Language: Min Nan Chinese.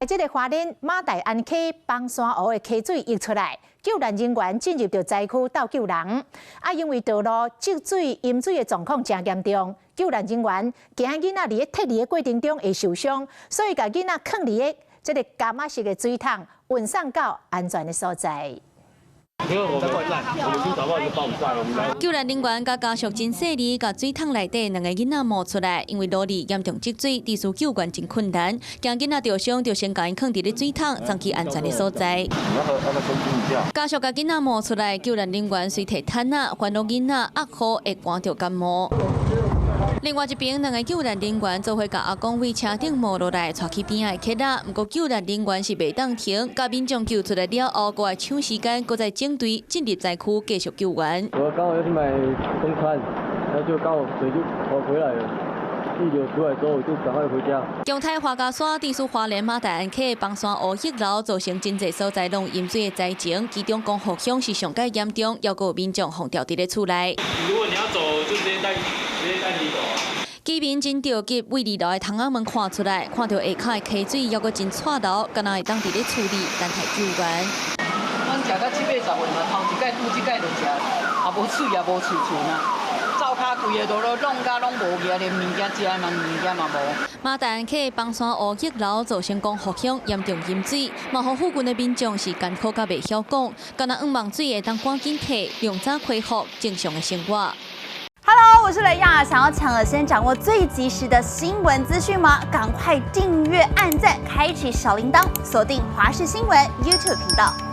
這个花蓮馬大安溪枋山湖的溪水溢出來，救難人員進入著災區鬥救人。啊，因為道路積水、淹水的狀況誠嚴重，救難人員驚囡仔佇咧撤離的過程中會受傷，所以共囡仔囥佇咧這个柑仔式的水桶，運送到安全的所在。因為我們我們先找到一個幫我們來。救難人員佮家屬真細膩，共水桶內底兩个囡仔募出來，因為路裡嚴重積水，佇需救援真困難，驚囡仔著傷，就先共𪜶囥佇咧水桶，送去安全的所在。家屬共囡仔募出來，救難人員隨提毯仔，煩惱囡仔壓雨會寒著感冒。另外一邊，兩个救難人員做伙共阿公佇車頂募落來，帶去邊仔的客仔。毋過救難人員是袂當停，共民眾救出來了後，閣愛搶時間，閣再整隊進入災區繼續救援。我剛好要去買中餐，然後就剛好水就跑回來了，溢流出來之後，我就趕快回家。中泰花家山地處花蓮馬大安溪枋山湖溢流，造成真濟所在攏淹水的災情，其中光復鄉是上蓋嚴重，猶閣有民眾予吊佇咧厝內。如果你要走，就直接帶，直接帶你走啊。居民真著急，佇二樓的窗仔門看出來，看著下跤的溪水猶閣真掣流，敢若會當佇咧厝裡等待救援。阮食到七八十歲嘛，頭一擺拄這擺就食，也無喙也無喙唇啊，灶跤規个都攏弄甲攏無去啊，連物件食的嘛物件嘛無。馬大安溪枋山湖溢流，造成光復鄉嚴重淹水，嘛予附近的民眾是艱苦甲袂曉講，敢若向望水會當趕緊退，量早恢復正常的生活。 Hello，我是雷亞，想要搶先掌握最及時的新聞資訊嗎？趕快訂閱、按讚、開啟小鈴鐺，鎖定華視新聞 YouTube 頻道。